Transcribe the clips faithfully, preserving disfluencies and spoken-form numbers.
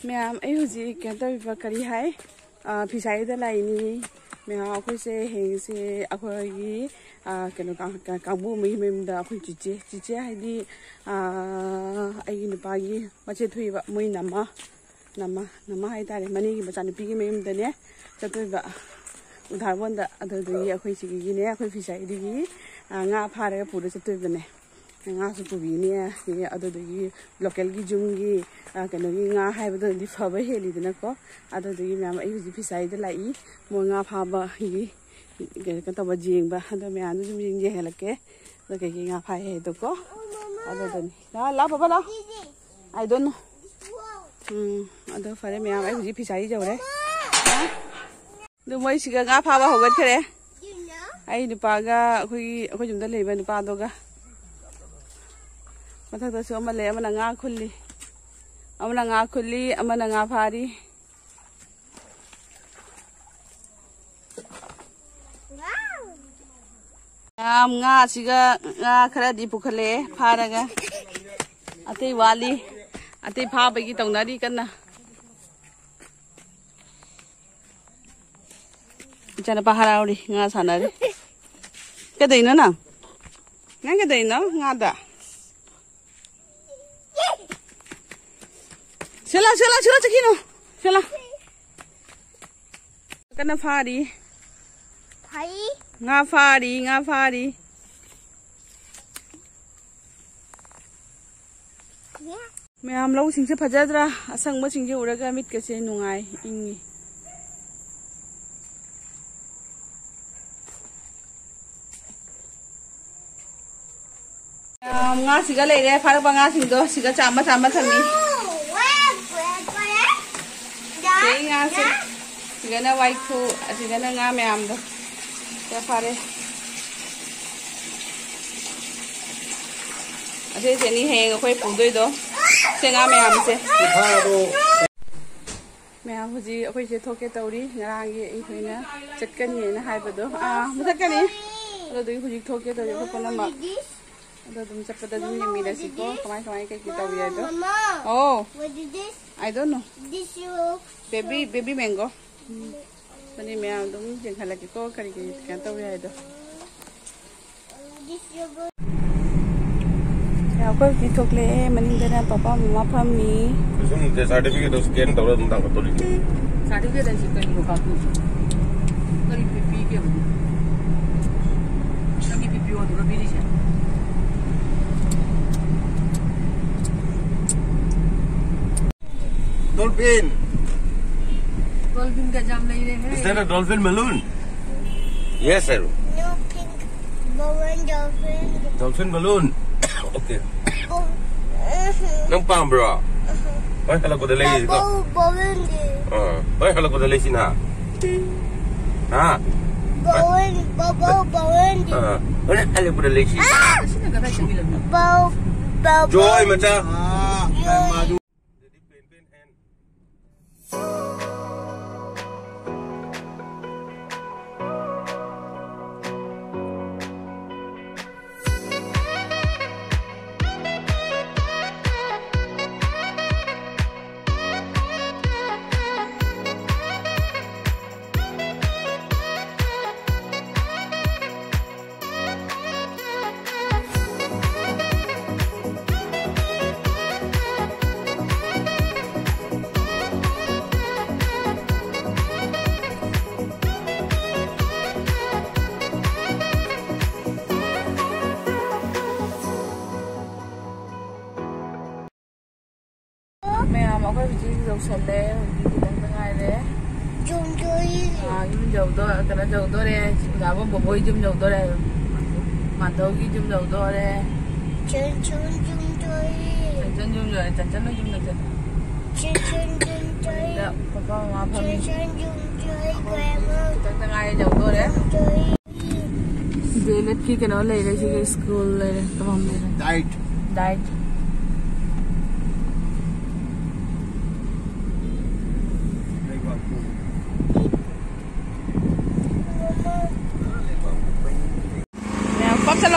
ꯃꯌꯥꯝ, ꯑꯩ ꯍꯧꯖꯤꯛ ꯀꯩꯅꯣ ꯇꯧꯔꯤꯕ, ꯀꯔꯤ ꯍꯥꯏ, ꯑ, ꯐꯤꯁꯥꯔꯤꯗ ꯂꯥꯛꯏꯅꯤ꯫ ꯃꯌꯥꯝ, ꯑꯩꯈꯣꯏꯁꯦ ꯍꯌꯦꯡꯁꯦ ꯑꯩꯈꯣꯏꯒꯤ, ꯑ, ꯀꯩꯅꯣ, ꯀꯥ-, ꯀꯥ-, ꯀꯥꯡꯕꯨ ꯑꯃꯒꯤ ꯃꯌꯨꯝꯗ ꯑꯩꯈꯣꯏ ꯆꯤꯆꯦ, ꯆꯤꯆꯦ ꯍꯥꯏꯗꯤ, ꯑ, ꯑꯩꯒꯤ ꯅꯨꯄꯥꯒꯤ ꯃꯆꯦ ꯊꯣꯛꯏꯕ, ꯃꯣꯏ ꯅꯝꯃ, ꯅꯝꯃ, ꯅꯝꯃ ꯍꯥꯏꯇꯥꯔꯦ, ꯃꯅꯦꯒꯤ ꯃꯆꯥꯅꯨꯄꯤꯒꯤ ꯃꯌꯨꯝꯗꯅꯦ ꯆꯠꯇꯣꯏꯕ꯫ ꯎꯗꯥꯔꯕꯣꯟꯗ꯫ ꯑꯗꯨꯗꯨꯒꯤ ꯑꯩꯈꯣꯏ ꯁꯤꯒꯤꯅꯦ, ꯑꯩꯈꯣꯏ ꯐꯤꯁꯥꯔꯤꯗꯒꯤ, ꯑ, ꯉꯥ ꯐꯥꯔꯒ ꯄꯨꯔ ꯆꯠꯇꯣꯏꯕꯅꯦ꯫ ꯉꯥꯁꯨ ꯄꯨꯕꯤꯅꯤ꯫ ꯑꯗꯨꯗꯒꯤ ꯂꯣꯀꯦꯜꯒꯤ ꯌꯨꯝꯒꯤ, ꯑ, ꯀꯩꯅꯣꯒꯤ ꯉꯥ ꯍꯥꯏꯕꯗꯨꯅꯗꯤ ꯐꯕ ꯍꯦꯜꯂꯤꯗꯅꯀꯣ꯫ ꯑꯗꯨꯗꯨꯒꯤ ꯃꯌꯥꯝ, ꯑꯩ ꯍꯧꯖꯤꯛ ꯐꯤꯁꯥꯔꯤꯗ ꯂꯥꯛꯏ, ꯃꯣꯏ ꯉꯥ ꯐꯥꯕꯒꯤ ꯀꯩꯅꯣ ꯇꯧꯕ, ꯌꯦꯡꯕ꯫ ꯑꯗꯣ ꯃꯌꯥꯝꯗꯣ ꯁꯨꯝ ꯌꯦꯡ-, ꯌꯦꯡꯍꯜꯂꯛꯀꯦ꯫ ꯑꯗꯣ ꯀꯩꯀꯩ ꯉꯥ ꯐꯥꯏ ꯍꯥꯏꯗꯣꯀꯣ꯫ ꯑꯗꯨꯗꯅꯤ꯫ ꯂꯥ, ꯂꯥ, ꯕꯕꯥ, ꯂꯥ꯫ I don't know. ꯎꯝ, ꯑꯗꯣ ꯐꯔꯦ ꯃꯌꯥꯝ, ꯑꯩ ꯍꯧꯖꯤꯛ ꯐꯤꯁꯥꯔꯤ ꯌꯧꯔꯦ꯫ ꯑꯗꯨ ꯃꯣꯏ ꯁꯤꯒ ꯉꯥ ꯐꯥꯕ ꯍꯧꯒꯠꯈ꯭ꯔꯦ꯫ ꯑꯩ ꯅꯨꯄꯥꯒ, ꯑꯩꯈꯣꯏꯒꯤ, ꯑꯩꯈꯣꯏ ꯌꯨꯝꯗ ꯂꯩꯕ ꯅꯨꯄꯥꯗꯨꯒ꯫ ꯃꯊꯛꯇꯁꯨ ꯑꯃ ꯂꯩ, ꯑꯃꯅ ꯉꯥ ꯈꯨꯜꯂꯤ, ꯑꯃꯅ ꯉꯥ ꯈꯨꯜꯂꯤ, ꯑꯃꯅ ꯉꯥ ꯐꯥꯔꯤ꯫ ꯌꯥꯝ ꯉꯥꯁꯤꯒ ꯉꯥ ꯈꯔꯗꯤ ꯄꯨꯈꯠꯂꯛꯑꯦ ꯐꯥꯔꯒ꯫ ꯑꯇꯩ ꯋꯥꯠꯂꯤ, ꯑꯇꯩ ꯐꯥꯕꯒꯤ ꯇꯧꯅꯔꯤ ꯀꯟꯅ꯫ ꯏꯆꯥꯅꯨꯄꯥ ꯍꯔꯥꯎꯔꯤ, ꯉꯥ ꯁꯥꯟꯅꯔꯤ꯫ ꯀꯩꯗꯧꯅꯣ ꯅꯪ? ꯅꯪ ꯀꯩꯗꯧꯅꯣ ꯉꯥꯗ? ꯁꯤꯂꯥ, ꯁꯤꯂꯥ, ꯁꯤꯂꯥ, ꯆꯠꯈꯤꯅꯨ꯫ ꯁꯤꯂꯥ꯫ ꯀꯟꯅ ꯐꯥꯔꯤ꯫ ꯐꯩ꯫ ꯉꯥ ꯐꯥꯔꯤ, ꯉꯥ ꯐꯥꯔꯤ꯫ ꯃꯌꯥꯝ, ꯂꯧꯁꯤꯡꯁꯦ ꯐꯖꯗ꯭ꯔꯥ? ꯑꯁꯪꯕꯁꯤꯡꯁꯦ ꯎꯔꯒ ꯃꯤꯠꯀꯁꯦ ꯅꯨꯡꯉꯥꯏ, ꯏꯪꯉꯤ꯫ ꯃꯌꯥꯝ, ꯉꯥꯁꯤꯒ ꯂꯩꯔꯦ, ꯐꯥꯔꯛꯄ ꯉꯥꯁꯤꯡꯗꯣ ꯁꯤꯒ ꯆꯥꯝꯃ ꯆꯥꯝꯃ ꯊꯝꯃꯤ꯫ ꯁꯤ ꯉꯥꯁꯦ, ꯁꯤꯒꯅ ꯋꯥꯏꯈꯨ, ꯑꯁꯤꯒꯅ ꯉꯥ ꯃꯌꯥꯝꯗꯣ꯫ ꯁꯤꯒ ꯐꯥꯔꯦ꯫ ꯑꯁꯤꯁꯤꯅꯤ ꯍꯌꯦꯡ ꯑꯩꯈꯣꯏ ꯄꯨꯗꯣꯏꯗꯣ꯫ ꯁꯦ ꯉꯥ ꯃꯌꯥꯝꯁꯦ꯫ ꯃꯌꯥꯝ, ꯍꯧꯖꯤꯛ ꯑꯩꯈꯣꯏꯁꯦ ꯊꯣꯛꯀꯦ ꯇꯧꯔꯤ꯫ ꯉꯔꯥꯡꯒꯤ ꯑꯩꯈꯣꯏꯅ ꯆꯠꯀꯅꯤꯅ ꯍꯥꯏꯕꯗꯣ, ꯑꯥ, ꯃꯨꯊꯠꯀꯅꯤ꯫ ꯑꯗꯨꯗꯨꯒꯤ ꯍꯧꯖꯤꯛ ꯊꯣꯛꯀꯦ ꯇꯧꯔꯤ ꯑꯩꯈꯣꯏ ꯄꯨꯝꯅꯃꯛ꯫ ꯑꯗꯣ ꯑꯗꯨꯝ ꯆꯠꯄꯗ ꯑꯗꯨꯝ ꯌꯦꯡꯃꯤꯟꯅꯁꯤꯀꯣ, ꯀꯃꯥꯏ ꯀꯃꯥꯏ ꯀꯩ ꯀꯩ ꯇꯧꯔꯤ ꯍꯥꯏꯗꯣ꯫ Mama, ꯑꯣ, what is this? I don't know. This looks baby, baby mango. ꯑꯗꯨꯅꯤ ꯃꯌꯥꯝ ꯑꯗꯨꯝ ꯌꯦꯡꯍꯜꯂꯛꯀꯦꯀꯣ, ꯀꯔꯤ ꯀꯔꯤ ꯀꯩꯅꯣ ꯇꯧꯔꯤ ꯍꯥꯏꯗꯣ꯫ ꯑꯩꯈꯣꯏ ꯍꯧꯖꯤꯛ ꯊꯣꯛꯂꯛꯑꯦ, ꯃꯅꯤꯡꯗꯅ ꯄꯄꯥ ꯃꯃꯥ ꯐꯝꯃꯤ꯫ ꯁꯨꯝ ꯗꯦꯊ ꯁꯥꯔꯇꯤꯐꯤꯀꯦꯠꯇꯣ ꯁ꯭ꯀꯦꯟ ꯇꯧꯔ ꯑꯗꯨꯝ ꯊꯥꯡꯒꯠꯇꯣꯔꯤꯅꯤ꯫ ꯁꯥꯔꯇꯤꯐꯤꯀꯦꯠ ꯍꯥꯏꯁꯤ ꯀꯔꯤꯅꯣ ꯀꯥꯞꯇꯣꯏꯁꯦ? ꯀꯔꯤ ꯄꯤ-, ꯄꯤꯒꯦꯕ? ꯅꯪꯒꯤ ꯕꯤ ꯄꯤ ꯑꯣꯗꯨꯔꯣ ꯄꯤꯔꯤꯁꯦ? Dolphin. Dolphin ꯀ ꯌꯥꯝ ꯂꯩꯔꯦꯍꯦ꯫ Is that a dolphin balloon? Yes, sir. No, pink balloon, dolphin. Dolphin balloon. Okay. ꯅꯪ ꯄꯥꯝꯕ꯭ꯔꯣ? ꯍꯣꯏ, ꯍꯜꯂꯛꯄꯗ ꯂꯩꯁꯤꯀꯣ꯫ Bubble, balloon. ꯑꯥ, ꯍꯣꯏ, ꯍꯜꯂꯛꯄꯗ ꯂꯩꯁꯤꯅ꯫ ꯍꯥ? Balloon, bubble, balloon. ꯑꯥ, ꯍꯣꯏ, ꯍꯜꯂꯛꯄꯗ ꯂꯩꯁꯤ꯫ ꯁꯤꯅ ꯀꯗꯥꯏ ꯆꯪꯉꯤꯅꯣ? Bubble, bubble. Joy, ꯃꯆꯥ꯫ Joy. ꯃꯌꯥꯝ, ꯑꯩꯈꯣꯏ ꯍꯧꯖꯤꯛ ꯌꯧꯁꯜꯂꯦ꯫ ꯍꯧꯖꯤꯛ ꯈꯤꯇꯪꯗ ꯉꯥꯏꯔꯦ꯫ ꯌꯨꯝ ꯌꯧꯔꯦ꯫ ꯑꯥ, ꯌꯨꯝ ꯌꯧꯗꯣ-, ꯀꯩꯅꯣ ꯌꯧꯗꯣꯔꯦ꯫ ꯑꯣꯖꯥꯕꯨ ꯕꯣꯕꯣꯏ ꯌꯨꯝ ꯌꯧꯗꯣꯔꯦ꯫ ꯃꯥꯙꯧꯒꯤ ꯌꯨꯝ ꯌꯧꯗꯣꯔꯦ꯫ ꯆꯟ ꯆꯟ ꯌꯨꯝ ꯌꯧꯔꯦ꯫ ꯆꯟꯆꯟ ꯌꯨꯝ ꯌꯧꯔꯦ꯫ ꯆꯟꯆꯟ ꯍꯣꯏ ꯌꯨꯝ ꯌꯧꯁꯜꯂꯦ꯫ ꯆꯟ ꯆꯟ ꯌꯨꯝ ꯌꯧꯔꯦ꯫ ꯁꯤꯗ ꯄꯄꯥ ꯃꯃꯥ ꯐꯝꯃꯤ꯫ ꯆꯟ ꯆꯟ ꯌꯨꯝ ꯌꯧꯔꯦ꯫ ꯑꯩꯈꯣꯏ ꯈꯤꯇꯪꯗ ꯉꯥꯏꯔꯦ ꯌꯧꯗꯣꯔꯦ꯫ ꯌꯨꯝ ꯌꯧꯔꯦ꯫ ꯗꯤ ꯑꯦꯜ ꯑꯦꯗꯀꯤ ꯀꯩꯅꯣ ꯂꯩꯔꯦ, ꯁꯤꯒꯤ ꯁ꯭ꯀꯨꯜ ꯂꯩꯔꯦ, ꯇꯧꯐꯝ ꯂꯩꯔꯦ꯫ ꯗꯥꯏꯠ꯫ ꯗꯥꯏꯠ꯫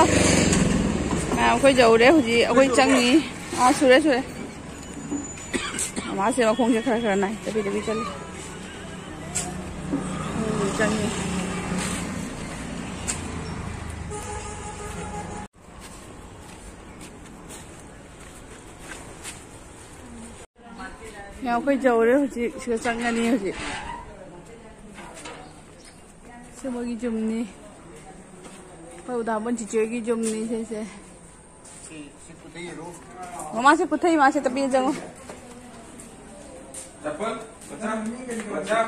ꯃꯌꯥꯝ, ꯑꯩꯈꯣꯏ ꯌꯧꯔꯦ ꯍꯧꯖꯤꯛ꯫ ꯑꯩꯈꯣꯏ ꯆꯪꯉꯤ꯫ ꯑꯥ, ꯁꯨꯔꯦ, ꯁꯨꯔꯦ꯫ ꯃꯃꯥꯁꯦ ꯃꯈꯣꯡꯁꯦ ꯈꯔ ꯈꯔ ꯅꯥꯏ꯫ ꯇꯞꯄꯤ ꯇꯞꯄꯤ ꯆꯠꯂꯤ꯫ ꯎꯝ, ꯆꯪꯉꯤ꯫ ꯌꯥꯝ ꯑꯩꯈꯣꯏ ꯌꯧꯔꯦ ꯍꯧꯖꯤꯛ꯫ ꯁꯤꯗ ꯆꯪꯒꯅꯤ ꯍꯧꯖꯤꯛ꯫ ꯁꯤ ꯃꯣꯏꯒꯤ ꯌꯨꯝꯅꯤ꯫ ꯑꯩꯈꯣꯏ ꯎꯗꯥꯕꯣꯟ ꯆꯤꯆꯦꯒꯤ ꯌꯨꯝꯅꯤ ꯁꯤꯁꯦ꯫ ꯃꯃꯥꯁꯦ ꯄꯨꯊꯩ, ꯃꯥꯁꯦ ꯇꯞꯄꯤ ꯆꯪꯉꯣ꯫ ꯆꯄꯜ, ꯃꯆꯥ, ꯃꯆꯥ꯫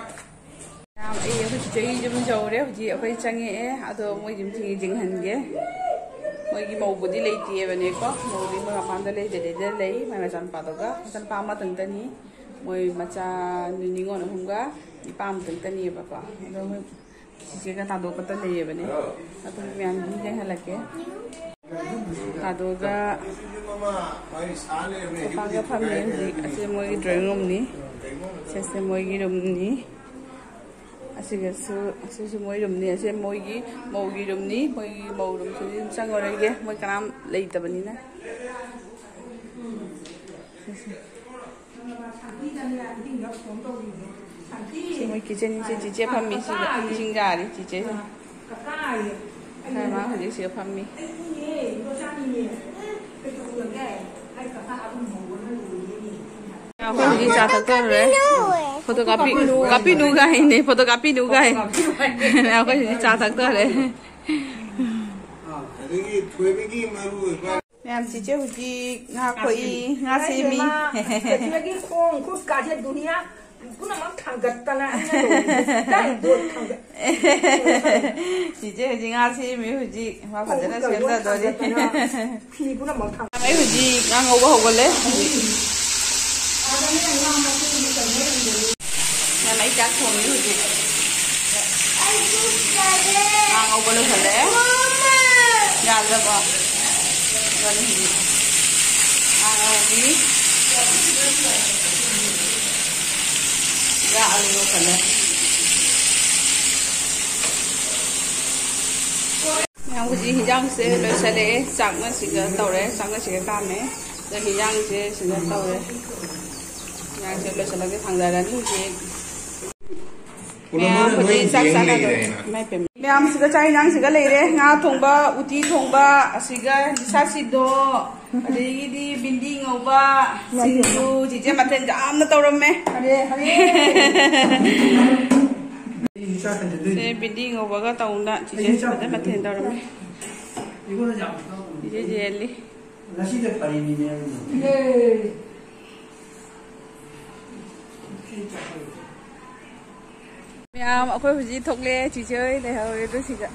ꯃꯌꯥꯝ, ꯑꯩ ꯑꯩꯈꯣꯏ ꯆꯤꯆꯦꯒꯤ ꯌꯨꯝ ꯌꯧꯔꯦ꯫ ꯍꯧꯖꯤꯛ ꯑꯩꯈꯣꯏ ꯆꯪꯉꯛꯑꯦ꯫ ꯑꯗꯣ ꯃꯣꯏ ꯌꯨꯝ ꯊꯤꯡꯉꯤ ꯌꯦꯡꯍꯟꯒꯦ꯫ ꯃꯣꯏꯒꯤ ꯃꯧꯕꯨꯗꯤ ꯂꯩꯇꯦꯕꯅꯦꯀꯣ꯫ ꯃꯧꯗꯤ ꯃꯣꯏ ꯃꯄꯥꯟꯗ ꯂꯩ, ꯗꯦꯜꯂꯤꯗ ꯂꯩ꯫ ꯃꯥꯏ ꯃꯆꯥꯅꯨꯄꯥꯗꯨꯒ, ꯃꯆꯥꯅꯨꯄꯥ ꯑꯃꯇꯪꯇꯅꯤ꯫ ꯃꯣꯏ ꯃꯆꯥ ꯅꯤꯉꯣꯜ ꯑꯍꯨꯝꯒ ꯅꯨꯄꯥ ꯑꯃꯇꯪꯇꯅꯦꯕꯀꯣ꯫ ꯑꯗꯣ ꯃꯣꯏ ꯆꯤꯆꯦꯒ ꯇꯥꯗꯣ ꯈꯛꯇ ꯂꯩꯌꯦꯕꯅꯦ꯫ ꯑꯗꯨ ꯃꯌꯥꯝ ꯑꯗꯨꯝ ꯌꯦꯡꯍꯜꯂꯛꯀꯦ꯫ ꯇꯥꯗꯣꯒ ꯃꯄꯥꯒ ꯐꯝꯃꯤ ꯍꯧꯖꯤꯛ꯫ ꯑꯁꯤ ꯃꯣꯏꯒꯤ ꯗ꯭ꯔꯣꯌꯤꯡ ꯔꯨꯝꯅꯤ꯫ ꯁꯤꯁꯦ ꯃꯣꯏꯒꯤ ꯔꯨꯝꯅꯤ꯫ ꯑꯁꯤꯒꯁꯨ, ꯑꯁꯤꯁꯨ ꯃꯣꯏ ꯔꯨꯝꯅꯤ꯫ ꯑꯁꯤ ꯃꯣꯏꯒꯤ ꯃꯧꯒꯤ ꯔꯨꯝꯅꯤ꯫ ꯃꯣꯏꯒꯤ ꯃꯧ ꯔꯨꯝꯁꯤꯗꯤ ꯑꯗꯨꯝ ꯆꯪꯉꯔꯣꯏꯒꯦ, ꯃꯣꯏ ꯀꯅꯥꯝ ꯂꯩꯇꯕꯅꯤꯅ꯫ ꯁꯤ ꯃꯣꯏ ꯀꯤꯠꯆꯟꯁꯦ ꯆꯤꯆꯦ ꯐꯝꯃꯤ ꯁꯤꯗ, ꯏꯁꯤꯡ ꯌꯥꯔꯤ ꯆꯤꯆꯦꯁꯦ꯫ ꯁꯥꯔ ꯃꯥ ꯍꯧꯖꯤꯛ ꯁꯤꯗ ꯐꯝꯃꯤ꯫ ꯑꯩꯈꯣꯏ ꯍꯧꯖꯤꯛ ꯆꯥ ꯊꯛꯇꯣꯔꯦ꯫ ꯐꯣꯇꯣ ꯀꯥꯞꯄꯤ-, ꯀꯥꯞꯄꯤꯅꯨꯒ ꯍꯥꯏꯅꯦ, ꯐꯣꯇꯣ ꯀꯥꯞꯄꯤꯅꯨꯒ ꯍꯥꯏ꯫ ꯑꯩꯈꯣꯏ ꯍꯧꯖꯤꯛ ꯆꯥ ꯊꯛꯇꯣꯔꯦ꯫ ꯑꯗꯒꯤ ꯊꯣꯏꯕꯒꯤ ꯃꯔꯨ ꯑꯣꯏꯕ ꯃꯌꯥꯝ, ꯆꯤꯆꯦ ꯍꯧꯖꯤꯛ ꯉꯥ ꯈꯣꯛꯏ, ꯉꯥ ꯁꯦꯝꯃꯤ꯫ ꯏꯃꯥ, ꯆꯤꯆꯦꯒꯤ ꯈꯣꯡ ꯈꯨꯠ ꯀꯥꯁꯦ ꯗꯨꯅꯤꯌꯥ ꯄꯨꯝꯅꯃꯛ ꯊꯥꯡꯒꯠꯇꯅ ꯑꯩꯅ ꯇꯧꯔꯤꯁꯦ꯫ ꯇꯥꯏ ꯗꯣ ꯊꯥꯡꯒꯠ-, ꯆꯤꯆꯦ ꯍꯧꯖꯤꯛ ꯉꯥ ꯁꯦꯝꯃꯤ ꯍꯧꯖꯤꯛ꯫ ꯃꯥ ꯐꯖꯅ ꯀꯩꯅꯣ ꯁꯦꯝꯊꯗꯣꯔꯤ꯫ ꯊꯥꯡꯒꯠꯇꯅ ꯐꯤ ꯄꯨꯝꯅꯃꯛ ꯊꯥꯡꯒꯠ-, ꯑꯩ ꯍꯧꯖꯤꯛ ꯉꯥ ꯉꯧꯕ ꯍꯧꯒꯠꯂꯦ꯫ ꯃꯌꯥꯝ, ꯑꯩ ꯆꯥꯛ ꯊꯣꯡꯉꯤ ꯍꯧꯖꯤꯛ꯫ ꯉꯥ ꯉꯧꯕ ꯂꯣꯏꯁꯜꯂꯦ꯫ ꯌꯥꯗ꯭ꯔꯕꯣ? ꯑꯗꯨꯅꯤ ꯍꯧꯖꯤꯛ ꯉꯥ ꯉꯧꯕꯤ꯫ ꯁꯤꯗ ꯑꯂꯨ ꯂꯣꯏꯁꯜꯂꯦ꯫ ꯃꯌꯥꯝ ꯍꯧꯖꯤꯛ ꯍꯤꯟꯖꯥꯡꯁꯦ ꯂꯣꯏꯁꯜꯂꯛꯑꯦ꯫ ꯆꯥꯛꯅ ꯁꯤꯒ ꯇꯧꯔꯦ, ꯆꯥꯛꯅ ꯁꯤꯒ ꯀꯥꯝꯃꯦ꯫ ꯑꯗ ꯍꯤꯟꯖꯥꯡꯁꯦ ꯁꯤꯒ ꯇꯧꯔꯦ꯫ ꯍꯤꯟꯖꯥꯡꯁꯦ ꯂꯣꯏꯁꯜꯂꯒ ꯊꯥꯡꯗꯔꯅꯤ ꯍꯧꯖꯤꯛ꯫ ꯃꯌꯥꯝ ꯍꯧꯖꯤꯛ ꯆꯥꯛ ꯆꯥꯅꯗꯣꯔꯦ꯫ ꯏꯃꯥꯏ ꯄꯦꯝꯃ꯫ ꯃꯌꯥꯝꯁꯤꯒ ꯆꯥꯛ ꯍꯤꯟꯖꯥꯡꯁꯤꯒ ꯂꯩꯔꯦ꯫ ꯉꯥ ꯊꯣꯡꯕ, ꯎꯇꯤ ꯊꯣꯡꯕ, ꯑꯁꯤꯒ ꯂꯤꯁꯥꯁꯤꯗꯣ, ꯑꯗꯒꯤꯗꯤ ꯕꯤꯟꯗꯤ ꯉꯧꯕ, ꯁꯤꯡꯖꯨ, ꯆꯤꯆꯦ ꯃꯊꯦꯜ ꯌꯥꯝꯅ ꯇꯧꯔꯝꯃꯦ꯫ ꯁꯦ ꯕꯤꯟꯗꯤ ꯉꯧꯕꯒ ꯇꯧꯅ ꯆꯤꯆꯦ ꯐꯖꯅ ꯃꯊꯦꯜ ꯇꯧꯔꯝꯃꯦ꯫ ꯆꯤꯆꯦ ꯖꯦꯜꯂꯤ꯫ ꯉꯁꯤꯗ ꯄꯔꯤꯅꯤꯅꯦ꯫ ꯃꯌꯥꯝ ꯑꯩꯈꯣꯏ ꯍꯧꯖꯤꯛ ꯊꯣꯛꯂꯛꯑꯦ꯫ ꯆꯤꯆꯦ ꯍꯣꯏ ꯂꯩꯍꯧꯔꯦ ꯑꯗꯨ ꯁꯤꯗ꯫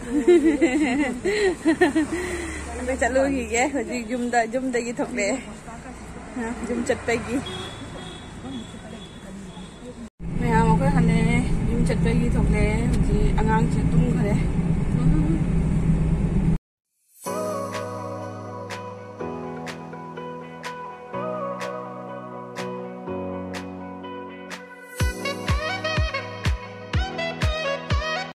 ꯑꯩꯈꯣꯏ ꯆꯠꯂꯨꯈꯤꯒꯦ꯫ ꯍꯧꯖꯤꯛ ꯌꯨꯝꯗ, ꯌꯨꯝꯗꯒꯤ ꯊꯣꯛꯂꯛꯑꯦ꯫ ꯌꯨꯝ ꯆꯠꯄꯒꯤ꯫ ꯃꯌꯥꯝ ꯑꯩꯈꯣꯏ ꯍꯜꯂꯛꯑꯦ꯫ ꯌꯨꯝ ꯆꯠꯄꯒꯤ ꯊꯣꯛꯂꯛꯑꯦ꯫ ꯍꯧꯖꯤꯛ ꯑꯉꯥꯡꯁꯦ ꯇꯨꯝꯈ꯭ꯔꯦ꯫